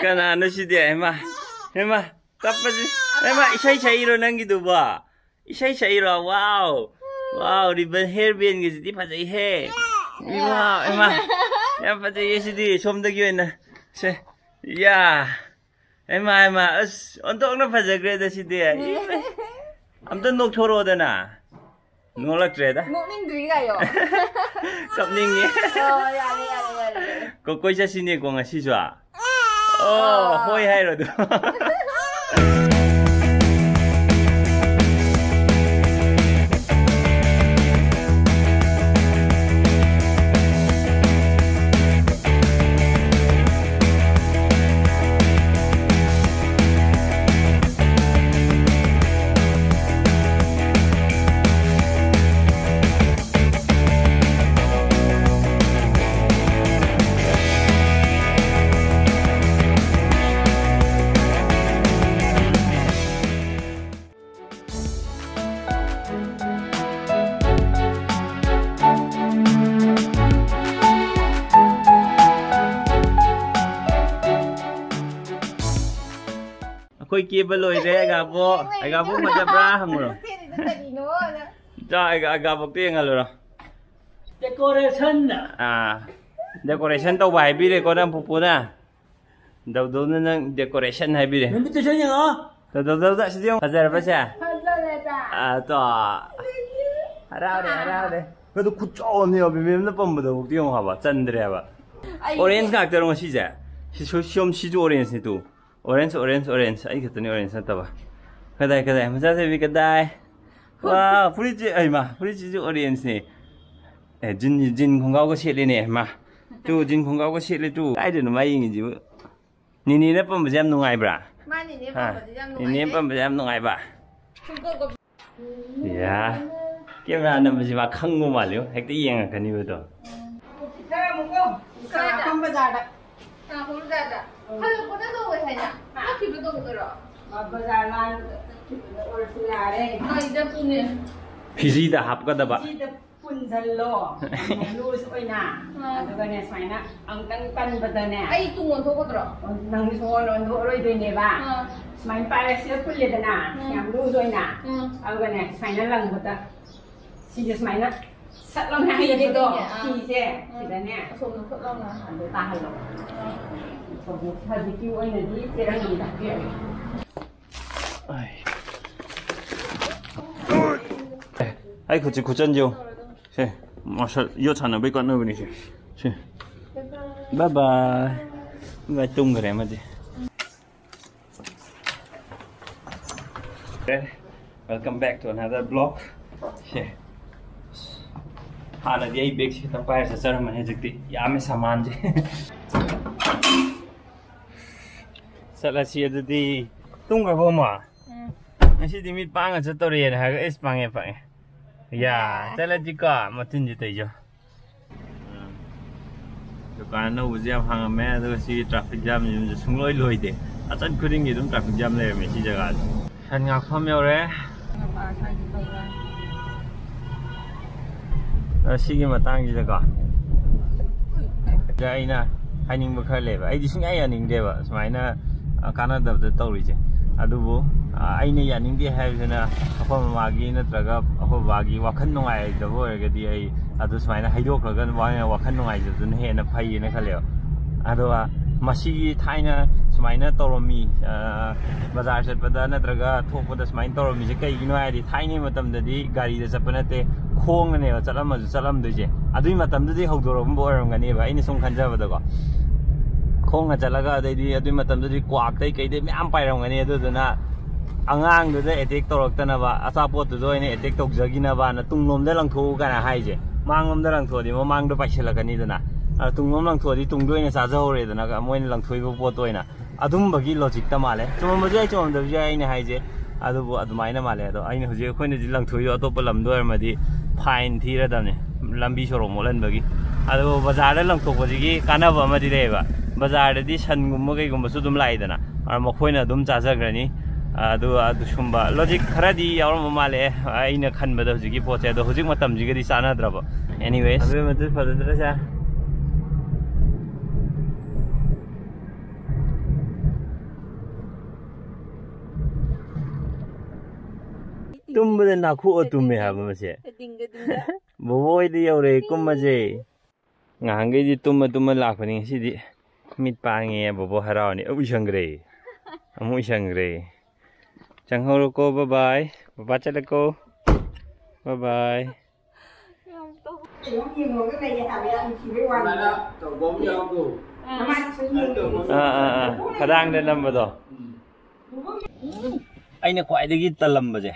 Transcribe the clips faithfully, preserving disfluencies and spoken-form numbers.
ꯀꯅꯥꯅꯣ ꯁꯤꯗꯤ? ꯍꯩꯃꯥ, ꯍꯩꯃꯥ, ꯀꯞꯄꯁꯤ꯫ ꯍꯩꯃꯥ, ꯏꯁꯩ ꯁꯛꯏꯔꯣ ꯅꯪꯒꯤꯗꯨꯕꯣ? ꯏꯁꯩ ꯁꯛꯏꯔꯣ? Wow, wow, ribbon, hair band ꯒꯤꯁꯤꯗꯤ ꯐꯖꯩꯍꯦ꯫ Wow, ꯍꯩꯃꯥ, ꯌꯥꯝ ꯐꯖꯩꯌꯦ ꯁꯤꯗꯤ꯫ ꯁꯣꯝꯗꯒꯤ ꯑꯣꯏꯅ ꯁꯦ, ꯌꯥ, ꯍꯩꯃꯥ, ꯍꯩꯃꯥ, ꯑꯁ, ꯑꯣꯟꯊꯣꯛꯅ ꯐꯖꯈ꯭ꯔꯦꯗ ꯁꯤꯗꯤ꯫ ꯑꯝꯇ ꯅꯣꯛꯊꯣꯔꯛꯑꯣꯗꯅ꯫ ꯅꯣꯛꯂꯛꯇ꯭ꯔꯦꯗ꯫ ꯅꯣꯛꯅꯤꯡꯗ꯭ꯔꯤ ꯀꯥꯏꯌꯣ꯫ ꯀꯞꯅꯤꯡꯉꯦ꯫ ꯑꯣ, ꯌꯥꯔꯦ, ꯌꯥꯔꯦ, ꯌꯥꯔꯦ, ꯌꯥꯔꯦ꯫ ꯀꯣ-, ꯀꯣꯏ ꯆꯠꯁꯤꯅꯦꯀꯣ ꯉꯁꯤꯁꯨ꯫ ꯑꯣ, ꯑꯣ꯫ ꯍꯣꯏ ꯍꯥꯏꯔꯣ ꯑꯗꯨ꯫ ꯑꯩꯈꯣꯏ ꯀꯦꯕ ꯂꯣꯏꯔꯦ, ꯑꯩꯒꯥꯕꯣꯛ꯫ ꯑꯩꯒꯥꯕꯣꯛ ꯐꯖꯕ꯭ꯔꯥ ꯍꯪꯉꯨꯔꯣ꯫ ꯀꯔꯤꯅꯣ? ꯆꯥ, ꯑꯩꯒꯥ-, ꯑꯩꯒꯥꯕꯣꯛꯇ ꯌꯦꯡꯍꯜꯂꯨꯔꯣ꯫ Decoration꯫ ꯑꯥ, decoration ꯇꯧꯕ ꯍꯥꯏꯕꯤꯔꯦꯀꯣ ꯅꯪ ꯄꯨꯄꯨꯅ꯫ ꯗꯧꯗꯧꯅ ꯅꯪ decoration ꯍꯥꯏꯕꯤꯔꯦ꯫ ꯅꯨꯃꯤꯠꯇꯨꯁꯨ ꯌꯦꯡꯉꯣ꯫ ꯗꯧꯗꯧꯗꯧꯗ ꯁꯤꯗꯤ ꯌꯦꯡꯉꯣ꯫ ꯐꯖꯔꯕꯁꯦ? ꯐꯖꯔꯦꯗ꯫ ꯑꯥ, ꯇꯣ꯫ ꯍꯔꯥꯎꯔꯦ, ꯍꯔꯥꯎꯔꯦ꯫ ꯑꯗꯨ ꯈꯨꯠ ꯆꯥꯎ ꯑꯃꯅꯦꯕ, ꯕꯦꯕꯦꯝꯅ ꯄꯝꯕꯗꯐꯥꯎꯗꯤ ꯌꯦꯡꯉꯣ ꯍꯥꯏꯕ, ꯆꯟꯗ꯭ꯔꯦꯕ꯫ ꯑꯩ orange ꯉꯥꯛꯇꯔꯣ ꯉꯁꯤꯁꯦ? ꯁꯤ ꯁꯣ-, ꯁꯣꯝ ꯁꯤꯁꯨ orange ꯅꯤ ꯇꯨ꯫ Orange, orange, orange꯫ ꯑꯩ ꯈꯛꯇꯅꯤ orange ꯅꯠꯇꯕ꯫ ꯀꯗꯥꯏ, ꯀꯗꯥꯏ? ꯃꯆꯥꯊꯣꯏꯕꯤ ꯀꯗꯥꯏ? ꯋꯥ, ꯐꯨꯔꯤꯠꯁꯦ, ꯑꯩ ꯃꯥ, ꯐꯨꯔꯤꯠꯁꯤꯁꯨ orange ꯅꯤ꯫ ꯑꯦ, jean, jean ꯈꯣꯡꯒ꯭ꯔꯥꯎꯒ ꯁꯦꯠꯂꯤꯅꯦ, ꯃꯥ꯫ ꯇꯨ, jean ꯈꯣꯡꯒ꯭ꯔꯥꯎꯒ ꯁꯦꯠꯂꯤ ꯇꯨ꯫ ꯀꯥꯏꯗꯅꯣ ꯃꯥ ꯌꯦꯡꯉꯤꯁꯤꯕꯨ? ꯅꯤꯅꯦꯅ ꯄꯝꯕꯁꯦ ꯌꯥꯝ ꯅꯨꯡꯉꯥꯏꯕ꯭ꯔꯥ? ꯃꯥ ꯅꯤꯅꯦ ꯍꯥ? ꯄꯝꯕꯁꯦ ꯌꯥꯝ ꯅꯤꯅꯦ ꯅꯨꯡꯉꯥꯏꯌꯦ꯫ ꯄꯝꯕꯁꯦ ꯌꯥꯝ ꯅꯨꯡꯉꯥꯏꯕ? ꯁꯨꯡꯀꯣꯛ ꯀꯣꯛ- ꯌꯥ, camera ꯅꯝꯕꯁꯤ ꯃꯥ ꯈꯪꯕ ꯃꯥꯜꯂꯦ, ꯍꯦꯛꯇ ꯌꯦꯡꯉꯛꯀꯅꯤꯕꯗꯣ꯫ ꯈꯔ ꯑꯃꯨꯛ ꯀꯣ, ꯀꯥꯏꯗ? ꯁꯅꯥꯐꯝ ꯕꯖꯥꯔꯗ꯫ ꯁꯅꯥꯐꯝ ꯕꯖꯥꯔꯗ? ꯎꯝ꯫ ꯍꯜꯂꯛꯄꯗ ꯀꯧꯋꯦ ꯍꯥꯏꯅ? ꯆꯠꯈꯤꯕꯗ ꯀꯧꯗꯣꯏꯔꯣ? ꯃꯥ ꯕꯖꯥꯔ ꯃꯥ ꯆꯠꯈꯤꯕꯗ ꯑꯣꯏꯔꯁꯨ ꯌꯥꯔꯦ꯫ ꯀꯥꯏꯗ ꯄꯨꯅꯦ? ꯐꯤꯖꯤꯗ ꯍꯥꯞꯀꯗꯕ꯫ ꯐꯤꯖꯤꯗ ꯄꯨꯟꯁꯤꯜꯂꯣ꯫ ꯂꯨꯖ ꯑꯣꯏꯅ꯫ ꯑꯥ꯫ ꯑꯗꯨꯒꯅꯦ, ꯁꯨꯃꯥꯏꯅ ꯑꯃꯨꯛꯇꯪ ꯀꯟꯕꯗꯅꯦ, ꯑꯩ ꯇꯨꯡ ꯑꯣꯟꯊꯣꯛꯀꯗ꯭ꯔꯣ? ꯅꯪꯗꯤ ꯁꯨꯡꯑꯣꯟ ꯑꯣꯟꯊꯣꯛꯑꯔꯣꯏꯗꯣꯏꯅꯦꯕ꯫ ꯑꯥ꯫ ꯁꯨꯃꯥꯏꯅ ꯄꯥꯏꯔꯒ ꯁꯤꯗ ꯄꯨꯜꯂꯦꯗꯅ, ꯎꯝ꯫ ꯌꯥꯝ ꯂꯨꯖ ꯑꯣꯏꯅ꯫ ꯎꯝ꯫ ꯑꯗꯨꯒꯅꯦ, ꯁꯨꯃꯥꯏꯅ ꯂꯪꯕꯗ, ꯁꯤꯁꯦ ꯁꯨꯃꯥꯏꯅ ꯁꯠ ꯂꯥꯎꯅ ꯐꯤꯁꯦ ꯍꯩꯒꯠꯄꯗꯣ, ꯀꯩꯅꯦ? ꯑꯥ꯫ ꯐꯤꯁꯦ ꯎꯝ꯫ ꯁꯤꯗꯅꯦ ꯑꯁꯣꯝꯗ ꯐꯨꯠ ꯂꯥꯎꯅ꯫ ꯑꯗꯨ ꯇꯥꯍꯜꯂꯣ꯫ ꯑꯥ꯫ ꯍꯧꯖꯤꯛꯀꯤ ꯑꯣꯏꯅꯗꯤ ꯆꯦꯔꯪ ꯑꯃ ꯇꯥꯛꯄꯤꯔꯒꯦ꯫ ꯑꯩ ꯑꯩ ꯈꯨꯠꯁꯤ ꯈꯨꯆꯟꯁꯦ ꯌꯦꯡꯉꯨ꯫ ꯁꯦ, ꯃꯥꯔꯁꯦꯜ ꯌꯣꯠ ꯁꯥꯟꯅꯕꯩ ꯀꯥꯟꯅꯕꯅꯤ ꯁꯦ꯫ ꯁꯦ꯫ ꯕꯥꯏ ꯕꯥꯏ꯫ ꯕꯥꯏ, ꯇꯨꯝꯈ꯭ꯔꯦ ꯑꯃꯗꯤ꯫ Welcome back to another vlog. ꯁꯦ꯫ ꯍꯥꯟꯅꯗꯤ ꯑꯩ ꯕꯦꯒꯁꯦ ꯈꯤꯇꯪ ꯄꯥꯏꯔ ꯆꯠꯆꯔꯝꯕꯅꯤ, ꯍꯧꯖꯤꯛꯇꯤ ꯌꯥꯝꯃꯦ ꯁꯥꯃꯥꯟꯁꯦ꯫ ꯆꯠꯂꯁꯤ ꯑꯗꯨꯗꯤ꯫ ꯇꯨꯝꯈ꯭ꯔꯕꯣ, ꯑꯃ? ꯉꯁꯤꯗꯤ ꯃꯤꯠ ꯄꯥꯡꯉ ꯆꯠꯇꯧꯔꯤꯅ ꯍꯥꯏꯔꯒ, ꯑꯩꯁ, ꯄꯥꯡꯉꯦ, ꯄꯥꯡꯉꯦ꯫ ꯌꯥ, ꯆꯠꯂꯁꯤꯀꯣ, ꯃꯊꯤꯟꯁꯦ ꯇꯧꯏꯁꯦ꯫ ꯗꯨꯀꯥꯟ ꯑꯅꯧꯕꯁꯦ ꯌꯥꯝ ꯍꯥꯡꯉꯝꯃꯦ, ꯑꯗꯨꯒ ꯁꯤꯒꯤ traffic jam ꯁꯤꯁꯨ ꯁꯨꯡꯂꯣꯏ ꯂꯣꯏꯗꯦ꯫ ꯑꯆꯠ ꯈꯨꯗꯤꯡꯒꯤ ꯑꯗꯨꯝ traffic jam ꯂꯩꯔꯝꯃꯦ ꯁꯤ ꯖꯒꯥꯁꯦ꯫ ꯁꯟ ꯉꯥꯛꯐꯝ ꯌꯧꯔꯦ꯫ ꯑ, ꯁꯤꯒꯤ ꯃꯇꯥꯡꯁꯤꯗꯀꯣ, ꯁꯤꯗ ꯑꯩꯅ ꯍꯥꯏꯅꯤꯡꯕ ꯈꯔ ꯂꯩꯕ꯫ ꯑꯩꯗꯤ ꯁꯨꯡꯌꯥ ꯌꯥꯅꯤꯡꯗꯦꯕ ꯁꯨꯃꯥꯏꯅ, ꯑ, ꯀꯥꯟꯅꯗꯕꯗ ꯇꯧꯔꯤꯁꯦ꯫ ꯑꯗꯨꯕꯨ, ꯑ, ꯑꯩꯅ ꯌꯥꯅꯤꯡꯗꯦ ꯍꯥꯏꯕꯁꯤꯅ ꯑꯩꯈꯣꯏ ꯃꯃꯥꯒꯤ ꯅꯠꯇ꯭ꯔꯒ ꯑꯩꯈꯣꯏ ꯕꯕꯥꯒꯤ ꯋꯥꯈꯜ ꯅꯨꯡꯉꯥꯏꯗꯕ ꯑꯣꯏꯔꯒꯗꯤ ꯑꯩ ꯑꯗꯨ ꯁꯨꯃꯥꯏꯅ ꯍꯩꯗꯣꯛꯈ꯭ꯔꯒ ꯋꯥ-, ꯋꯥꯈꯜ ꯅꯨꯡꯉꯥꯏꯖꯕꯗꯨꯅ ꯍꯦꯟꯅ ꯐꯩꯌꯦꯅ ꯈꯜꯂꯦꯕ꯫ ꯑꯗꯨꯒ ꯃꯁꯤꯒꯤ ꯊꯥꯏꯅ ꯁꯨꯃꯥꯏꯅ ꯇꯧꯔꯝꯃꯤ, ꯑ, ꯕꯖꯥꯔ ꯆꯠꯄꯗ ꯅꯠꯇ꯭ꯔꯒ ꯊꯣꯛꯄꯗ ꯁꯨꯃꯥꯏꯅ ꯇꯧꯔꯝꯃꯤꯁꯦ ꯀꯩꯒꯤꯅꯣ ꯍꯥꯏꯔꯗꯤ, ꯊꯥꯏꯅꯒꯤ ꯃꯇꯝꯗꯗꯤ ꯒꯥꯔꯤꯗ ꯆꯠꯄ ꯅꯠꯇꯦ, ꯈꯣꯡꯅꯅꯦꯕ ꯆꯠꯂꯝꯃꯁꯨ ꯆꯠꯂꯝꯗꯣꯏꯁꯦ꯫ ꯑꯗꯨꯒꯤ ꯃꯇꯝꯗꯨꯗꯤ ꯍꯧꯗꯣꯔꯛꯄ ꯑꯣꯏꯔꯝꯒꯅꯦꯕ, ꯑꯩꯅ ꯁꯨꯝ ꯈꯟꯖꯕꯗꯀꯣ꯫ ꯈꯣꯡꯅ ꯆꯠꯂꯒ, ꯑꯗꯩꯗꯤ ꯑꯗꯨꯒꯤ ꯃꯇꯝꯗꯨꯗꯤ ꯀ꯭ꯋꯥꯛꯇꯩ ꯀꯩꯗꯩ ꯃꯌꯥꯝ ꯄꯥꯏꯔꯝꯒꯅꯤ꯫ ꯑꯗꯨꯗꯨꯅ ꯑꯉꯥꯡꯗꯨꯗ attack ꯇꯧꯔꯛꯇꯅꯕ, ꯑꯆꯥꯄꯣꯠꯇꯨꯗ ꯑꯣꯏꯅ attack ꯇꯧꯖꯈꯤꯅꯕꯅ ꯇꯨꯡꯂꯣꯝꯗ ꯂꯪꯊꯣꯛꯎ ꯀꯥꯏꯅ ꯍꯥꯏꯁꯦ꯫ ꯃꯥꯡꯂꯣꯝꯗ ꯂꯪꯊꯣꯛꯑꯗꯤ ꯃꯃꯥꯡꯗ ꯄꯥꯏꯁꯤꯜꯂꯛꯀꯅꯤꯗꯅ꯫ ꯑ, ꯇꯨꯡꯂꯣꯝ ꯂꯪꯊꯣꯛꯑꯗꯤ ꯇꯨꯡꯗ ꯑꯣꯏꯅ ꯆꯥꯖꯍꯧꯔꯦꯗꯅ, ꯃꯣꯏꯅ ꯂꯪꯊꯣꯛꯏꯕ ꯄꯣꯠꯇꯣ ꯑꯣꯏꯅ꯫ ꯑꯗꯨꯝꯕꯒꯤ logic ꯇ ꯃꯥꯜꯂꯦ꯫ ꯆꯨꯝꯃꯝꯕꯁꯨ ꯌꯥꯏ, ꯆꯨꯝꯃꯝꯗꯕꯁꯨ ꯌꯥꯏ ꯑꯩꯅ ꯍꯥꯏꯁꯦ꯫ ꯑꯗꯨꯕꯨ ꯑꯗꯨꯃꯥꯏꯅ ꯃꯥꯜꯂꯦ꯫ ꯑꯗꯣ ꯑꯩꯅ ꯍꯧꯖꯤꯛ ꯑꯩꯈꯣꯏꯅ ꯍꯧꯖꯤꯛ ꯂꯪꯊꯣꯛꯏꯗꯣ ꯑꯇꯣꯞꯄ ꯂꯝꯗ ꯑꯣꯏꯔꯝꯃꯗꯤ fine ꯊꯤꯔꯗꯕꯅꯦ, ꯂꯝꯕꯤ ꯁꯣꯔꯣꯛ ꯃꯣꯠꯍꯟꯕꯒꯤ꯫ ꯑꯗꯨꯕꯨ ꯕꯖꯥꯔꯗ ꯂꯪꯊꯣꯛꯄꯁꯤꯒꯤ ꯀꯥꯟꯅꯕ ꯑꯃꯗꯤ ꯂꯩꯌꯦꯕ꯫ ꯕꯖꯥꯔꯗꯗꯤ ꯁꯟꯒꯨꯝꯕ ꯀꯩꯒꯨꯝꯕꯁꯨ ꯑꯗꯨꯝ ꯂꯥꯛꯏꯗꯅ, ꯑꯗꯨꯅ ꯃꯈꯣꯏꯅ ꯑꯗꯨꯝ ꯆꯥꯖꯈ꯭ꯔꯅꯤ꯫ ꯑꯗꯨ ꯑꯗꯨ ꯁꯨꯝꯕ ꯂꯣꯖꯤꯛ ꯈꯔꯗꯤ ꯌꯥꯎꯔꯝꯕ ꯃꯥꯜꯂꯦ꯫ ꯑꯩꯅ ꯈꯟꯕꯗ ꯍꯧꯖꯤꯛꯀꯤ ꯄꯣꯠꯁꯦ ꯑꯗꯣ ꯍꯧꯖꯤꯛ ꯃꯇꯝꯁꯤꯒꯗꯤ ꯆꯥꯟꯅꯗ꯭ꯔꯕ꯫ Anyways, ꯑꯗꯨ ꯃꯇꯨꯡ ꯐꯖꯗ꯭ꯔꯁꯦ꯫ ꯇꯨꯝꯕꯗ ꯅꯥꯈꯣꯛꯑ ꯇꯨꯝꯃꯦ ꯍꯥꯏꯕ ꯃꯁꯦ꯫ ꯕꯣꯕꯣ ꯍꯣꯏꯗ ꯌꯧꯔꯦ, ꯀꯨꯝꯃꯁꯦ꯫ ꯉꯍꯥꯟꯈꯩꯗꯤ ꯇꯨꯝꯃ ꯇꯨꯝꯃ ꯂꯥꯛꯄꯅꯤ, ꯉꯁꯤꯗꯤ ꯃꯤꯠ ꯄꯥꯡꯉꯦ꯫ ꯕꯣꯕꯣ ꯍꯔꯥꯎꯅꯤ꯫ ꯑꯃꯨꯛ ꯎꯏꯁꯟꯈ꯭ꯔꯦ, ꯑꯃꯨꯛ ꯎꯏꯁꯟꯈ꯭ꯔꯦ꯫ ꯆꯪꯍꯧꯔꯣꯀꯣ, bye bye꯫ ꯕꯕꯥ ꯆꯠꯂꯦꯀꯣ, bye bye꯫ ꯑꯥ ꯑꯥ ꯑꯥ, ꯈꯗꯥꯡꯗ ꯅꯝꯕꯗꯣ꯫ ꯑꯩꯅ ꯈ꯭ꯋꯥꯏꯗꯒꯤ ꯇꯜꯂꯝꯕꯁꯦ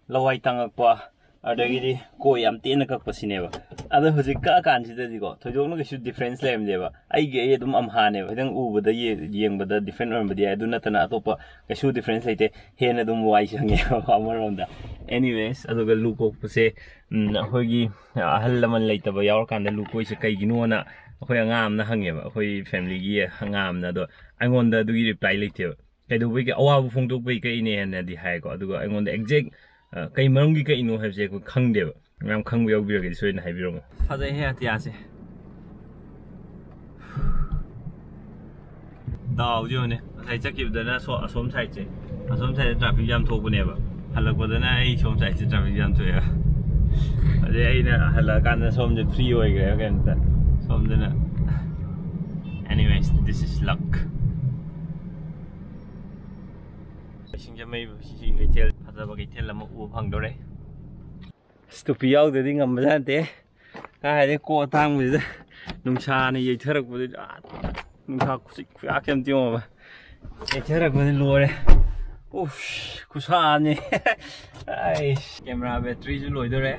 ꯂꯋꯥꯏ ꯇꯪꯉꯛꯄ, ꯑꯗꯒꯤꯗꯤ ꯀꯣꯏ ꯌꯥꯝ ꯇꯦꯟꯅ ꯀꯛꯄꯁꯤꯅꯦꯕ꯫ ꯑꯗꯣ ꯍꯧꯖꯤꯛ ꯀꯛꯑꯀꯥꯟꯁꯤꯗꯗꯤꯀꯣ, ꯊꯣꯏꯗꯣꯛꯅ ꯀꯩꯁꯨ difference ꯂꯩꯔꯝꯗꯦꯕ꯫ ꯑꯩꯒꯤ ꯑꯩ ꯑꯗꯨꯝ ꯑꯝꯍꯥꯅꯦꯕ꯫ ꯈꯤꯇꯪ ꯎꯕꯗ ꯌꯦ- ꯌꯦꯡꯕꯗ different ꯑꯣꯏꯔꯝꯕꯗꯤ ꯌꯥꯏ, ꯑꯗꯨ ꯅꯠꯇꯅ ꯑꯇꯣꯞꯄ ꯀꯩꯁꯨ difference ꯂꯩꯇꯦ꯫ ꯍꯦꯟꯅ ꯑꯗꯨꯝ ꯋꯥꯏ ꯁꯪꯉꯦꯕ ꯑꯃꯔꯣꯝꯗ꯫ Anyways, ꯑꯗꯨꯒ ꯂꯨ ꯀꯣꯛꯄꯁꯦ, ꯎꯝ, ꯑꯩꯈꯣꯏꯒꯤ ꯑꯍꯜ ꯂꯃꯟ ꯂꯩꯇꯕ ꯌꯥꯎꯔꯀꯥꯟꯗ ꯂꯨ ꯀꯣꯛꯏꯁꯦ ꯀꯩꯒꯤꯅꯣꯅ ꯑꯩꯈꯣꯏ ꯑꯉꯥꯡ ꯑꯃꯅ ꯍꯪꯉꯦꯕ, ꯑꯩꯈꯣꯏ familyꯒꯤ ꯑꯉꯥꯡ ꯑꯃꯅ꯫ ꯑꯗꯣ ꯑꯩꯉꯣꯟꯗ ꯑꯗꯨꯒꯤ reply ꯂꯩꯇꯦꯕ꯫ ꯀꯩꯗꯧꯕꯒꯤ, ꯑꯋꯥꯕ ꯐꯣꯡꯗꯣꯛꯄꯒꯤ ꯀꯛꯏꯅꯦ ꯍꯥꯏꯅꯗꯤ ꯍꯥꯏꯀꯣ, ꯑꯗꯨꯒ ꯑꯩꯉꯣꯟꯗ exact, ꯑ, ꯀꯩ ꯃꯔꯝꯒꯤ ꯀꯛꯏꯅꯣ ꯍꯥꯏꯕꯁꯦ ꯑꯩꯈꯣꯏ ꯈꯪꯗꯦꯕ꯫ ꯃꯌꯥꯝ ꯈꯪꯕ ꯌꯥꯎꯕꯤꯔꯒꯗꯤ ꯁꯣꯏꯗꯅ ꯍꯥꯏꯕꯤꯔꯝꯃꯣ꯫ ꯐꯖꯩꯍꯦ ꯑꯇꯤꯌꯥꯁꯦ꯫ ꯗꯥꯎꯁꯦ ꯌꯦꯡꯉꯨꯅꯦ, ꯉꯁꯥꯏ ꯆꯠꯈꯤꯕꯗꯅ ꯁꯣ-, ꯑꯁꯣꯝ sideꯁꯦ, ꯑꯁꯣꯝ sideꯇ traffic jam ꯊꯣꯛꯄꯅꯦꯕ, ꯍꯜꯂꯛꯄꯗꯅ ꯑꯩ ꯁꯣꯝ sideꯁꯦ traffic jam ꯊꯣꯛꯑꯦꯕ꯫ ꯑꯗꯩ ꯑꯩꯅ ꯍꯜꯂꯛꯑꯀꯥꯟꯗ ꯁꯣꯝꯁꯦ free ꯑꯣꯏꯈ꯭ꯔꯦꯕ ꯀꯩꯝꯇ, ꯁꯣꯝꯗꯅ꯫ Anyways, this is luck. ꯁꯤꯡꯖꯃꯩ ꯀꯩꯊꯦꯜ, ꯐꯖꯕ ꯀꯩꯊꯦꯜ ꯑꯃ ꯎꯕ ꯐꯪꯗꯣꯔꯦ꯫ ꯑꯁ, ꯇꯨꯄꯤ ꯌꯥꯎꯗ꯭ꯔꯗꯤ ꯉꯝꯕꯖꯥꯠ ꯅꯠꯇꯦ꯫ ꯀꯥꯏꯗꯩ ꯀꯣꯛ ꯑꯇꯥꯡꯕꯁꯤꯗ ꯅꯨꯡꯁꯥꯅ ꯌꯩꯊꯔꯛꯄꯗ, ꯑꯥ, ꯅꯨꯡꯁꯥ ꯈꯨꯁꯤꯛ ꯈꯨꯌꯥꯛꯁꯦ ꯑꯝꯇ ꯌꯦꯡꯉꯣꯕ꯫ ꯌꯩꯊꯔꯛꯄꯗ ꯂꯣꯏꯔꯦ꯫ ꯎꯐ, ꯈꯨꯁꯥꯅꯤ꯫ ꯑꯩꯁ, camera batteryꯁꯨ ꯂꯣꯏꯗꯣꯔꯦ꯫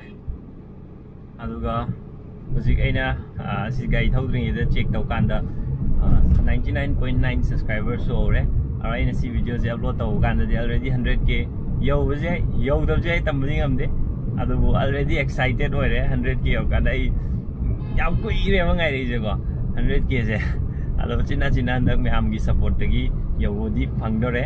ꯑꯗꯨꯒ ꯍꯧꯖꯤꯛ ꯑꯩꯅ, ꯑ, ꯁꯤ ꯒꯥꯔꯤ ꯊꯧꯗ꯭ꯔꯤꯉꯩꯗ check ꯇꯧꯀꯥꯟꯗ, ꯑ, ninety nine point nine subscribers ꯁꯨꯍꯧꯔꯦ꯫ ꯑꯗꯣ ꯑꯩꯅ ꯁꯤ videoꯁꯦ upload ꯇꯧꯕ ꯀꯥꯟꯗꯗꯤ already hundred K ꯌꯧꯕꯁꯦ, ꯌꯧꯗꯕꯁꯦ ꯑꯩ ꯇꯝꯕꯗꯤ ꯉꯝꯗꯦ꯫ ꯑꯗꯨꯕꯨ already excited ꯑꯣꯏꯔꯦ, hundred K ꯌꯧꯔꯀꯥꯟꯗ꯫ ꯑꯩ ꯌꯥꯝ ꯀꯨꯏꯔꯦꯕ ꯉꯥꯏꯔꯛꯏꯁꯦꯀꯣ, hundred Kꯁꯦ꯫ ꯑꯗꯣ ꯎꯆꯤꯟ ꯅꯥꯆꯤꯟꯅ ꯍꯟꯗꯛ ꯃꯌꯥꯝꯒꯤ supportꯇꯒꯤ ꯌꯧꯕꯗꯤ ꯐꯪꯗꯣꯔꯦ꯫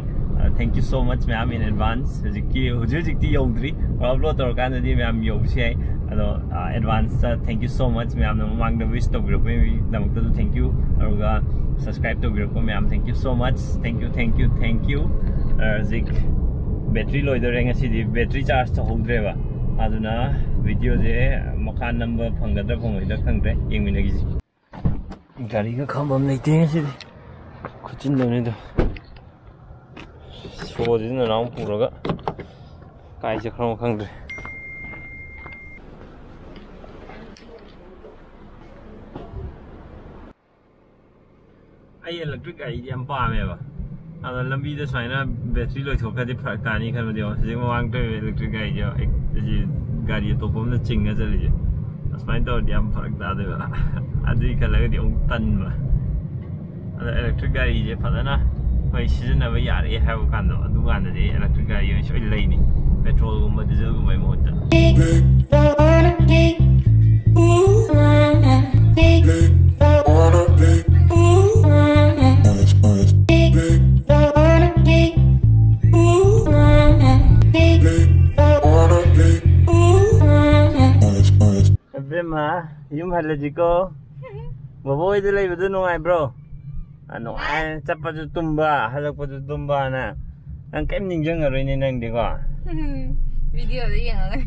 Thank you so much ꯃꯌꯥꯝ in advance. ꯍꯧꯖꯤꯛꯀꯤ ꯍꯧꯖꯤꯛ ꯍꯧꯖꯤꯛꯇꯤ ꯌꯧꯗ꯭ꯔꯤ, ꯑꯞꯂꯣꯗ ꯇꯧꯔꯀꯥꯟꯗꯗꯤ ꯃꯌꯥꯝ ꯌꯧꯕꯁꯨ ꯌꯥꯏ꯫ ꯑꯗꯣ advanced thank you so much ꯃꯌꯥꯝꯅ ꯃꯃꯥꯡꯗ ꯋꯤꯁ ꯇꯧꯕꯤꯔꯛꯄꯒꯤꯗꯃꯛꯇꯁꯨ thank you꯫ ꯑꯗꯨꯒ ꯁꯕꯁꯀ꯭ꯔꯥꯏꯕ ꯇꯧꯕꯤꯔꯛꯄ ꯃꯌꯥꯝ, thank you so much, thank you, thank you, thank you꯫ ꯍꯧꯖꯤꯛ ꯕꯦꯇ꯭ꯔꯤ ꯂꯣꯏꯗꯣꯔꯦ, ꯉꯁꯤꯗꯤ ꯕꯦꯇ꯭ꯔꯤ ꯆꯥꯔꯖ ꯇꯧꯍꯧꯗ꯭ꯔꯦꯕ꯫ ꯑꯗꯨꯅ ꯚꯤꯗꯤꯑꯣꯁꯦ ꯃꯈꯥ ꯅꯝꯕ ꯐꯪꯒꯗ꯭ꯔꯥ ꯐꯪꯉꯣꯏꯗ꯭ꯔꯥ ꯈꯪꯗ꯭ꯔꯦ, ꯌꯦꯡꯃꯤꯟꯅꯈꯤꯁꯤ꯫ ꯒꯥꯔꯤꯒ ꯈꯥꯝꯕꯝ ꯂꯩꯇꯦ ꯉꯁꯤꯗꯤ꯫ ꯈꯨꯠꯆꯤꯟꯗꯅꯤꯗꯣ꯫ ꯁꯣꯁꯤꯅ ꯅꯅꯥꯎ ꯄꯨꯔꯒ ꯀꯥꯏ ꯆꯠꯈ꯭ꯔꯃꯣ ꯈꯪꯗ꯭ꯔꯦ꯫ ꯑꯩ ꯏꯂꯦꯛꯇ꯭ꯔꯤꯛ ꯒꯥꯔꯤꯗꯤ ꯌꯥꯝ ꯄꯥꯝꯃꯦꯕ꯫ ꯑꯗꯣ ꯂꯝꯕꯤꯗ ꯁꯨꯃꯥꯏꯅ ꯕꯦꯇ꯭ꯔꯤ ꯂꯣꯏꯊꯣꯛꯈ꯭ꯔꯗꯤ ꯐꯔꯛ ꯇꯥꯅꯤ ꯈꯟꯕꯗꯤ ꯌꯦꯡꯉꯣ꯫ ꯍꯧꯖꯤꯛ ꯃꯃꯥꯡ ꯊꯧꯔꯤꯕ ꯏꯂꯦꯛꯇ꯭ꯔꯤꯛ ꯒꯥꯔꯤꯁꯦ ꯑꯩ, ꯑꯩꯁꯦ ꯒꯥꯔꯤ ꯑꯇꯣꯞꯄ ꯑꯃꯅ ꯆꯤꯡꯉ ꯆꯠꯂꯤꯁꯦ꯫ ꯑꯁꯨꯃꯥꯏꯅ ꯇꯧꯔꯗꯤ ꯌꯥꯝ ꯐꯔꯛ ꯇꯥꯗꯣꯏꯕ꯫ ꯑꯗꯨꯒꯤ ꯈꯜꯂꯒꯗꯤ ꯑꯃꯨꯛ ꯇꯟꯕ꯫ ꯑꯗꯣ ꯏꯂꯦꯛꯇ꯭ꯔꯤꯛ ꯒꯥꯔꯤꯁꯦ ꯐꯖꯅ ꯑꯩꯈꯣꯏ ꯁꯤꯖꯤꯟꯅꯕ ꯌꯥꯔꯛꯑꯦ ꯍꯥꯏꯕ ꯀꯥꯟꯗꯣ, ꯑꯗꯨꯀꯥꯟꯗꯗꯤ ꯏꯂꯦꯛꯇ꯭ꯔꯤꯛ ꯒꯥꯔꯤ ꯑꯣꯏꯅ ꯁꯣꯏ ꯂꯩꯅꯤ, ꯄꯦꯇ꯭ꯔꯣꯜꯒꯨꯝꯕ ꯗꯤꯖꯜꯒꯨꯝꯕꯒꯤ ꯃꯍꯨꯠꯇ꯫ ꯑꯕꯦꯝꯃ, ꯌꯨꯝ ꯍꯜꯂꯁꯤꯀꯣ꯫ ꯕꯣꯕꯣ ꯍꯣꯏꯗ ꯂꯩꯕꯗꯣ ꯅꯨꯡꯉꯥꯏꯕ꯭ꯔꯣ? ꯑ, ꯅꯨꯡꯉꯥꯏ꯫ ꯆꯠꯄꯁꯨ ꯇꯨꯝꯕ, ꯍꯜꯂꯛꯄꯁꯨ ꯇꯨꯝꯕꯅ꯫ ꯅꯪ ꯀꯩꯝ ꯅꯤꯡꯁꯤꯡꯉꯔꯣꯏꯅꯦ ꯅꯪꯗꯤꯀꯣ꯫ ꯚꯤꯗꯤꯑꯣꯗ ꯌꯦꯡꯉꯒ꯫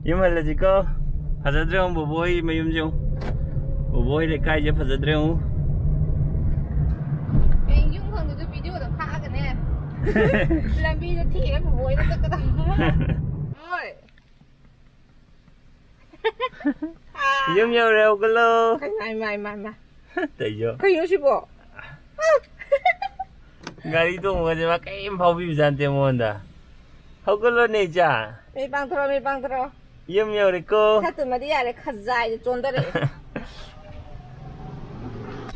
ꯌꯨꯝ ꯍꯜꯂꯁꯤꯀꯣ꯫ ꯐꯖꯗ꯭ꯔꯦ ꯌꯦꯡꯉꯨ ꯕꯣꯕꯣ ꯍꯣꯏ ꯃꯌꯨꯝꯁꯦ ꯌꯦꯡꯉꯨ꯫ ꯕꯣꯕꯣ ꯍꯣꯏ ꯂꯩꯀꯥꯏꯁꯦ ꯐꯖꯗ꯭ꯔꯦ ꯌꯦꯡꯉꯨ꯫ ꯍꯌꯦꯡ ꯌꯨꯝ ꯈꯪꯗꯗ ꯚꯤꯗꯤꯑꯣꯗ ꯈꯥꯛꯑꯒꯅꯦ꯫ ꯂꯝꯕꯤꯗ ꯊꯦꯛꯑ ꯕꯣꯕꯣ ꯍꯣꯏꯗ ꯆꯠꯀꯗꯕ꯫ ꯍꯣꯏ꯫ ꯌꯨꯝ ꯌꯧꯔꯦ, ꯍꯧꯒꯠꯂꯣ꯫ ꯃꯥꯏ, ꯃꯥꯏ, ꯃꯥꯏ, ꯃꯥꯏ꯫ ꯇꯩꯖꯣ꯫ ꯀꯩꯅꯣ ꯁꯤꯕꯣ? ꯒꯥꯔꯤ ꯇꯣꯡꯕꯁꯦ ꯃꯥ ꯀꯔꯤꯝ ꯐꯥꯎꯕꯤꯕꯖꯥꯠ ꯅꯠꯇꯦ ꯃꯉꯣꯟꯗ꯫ ꯍꯧꯒꯠꯂꯣꯅꯦ, ꯏꯆꯥ꯫ ꯃꯤ ꯄꯥꯡꯊꯣꯔꯛꯑꯣ, ꯃꯤ ꯄꯥꯡꯊꯣꯔꯛꯑꯣ꯫ ꯌꯨꯝ ꯌꯧꯔꯦꯀꯣ꯫ ꯁꯠꯇꯨꯃꯗꯤ ꯌꯥꯔꯦ, ꯈꯖꯥꯏꯗ ꯆꯣꯟꯊꯔꯛꯑꯦ꯫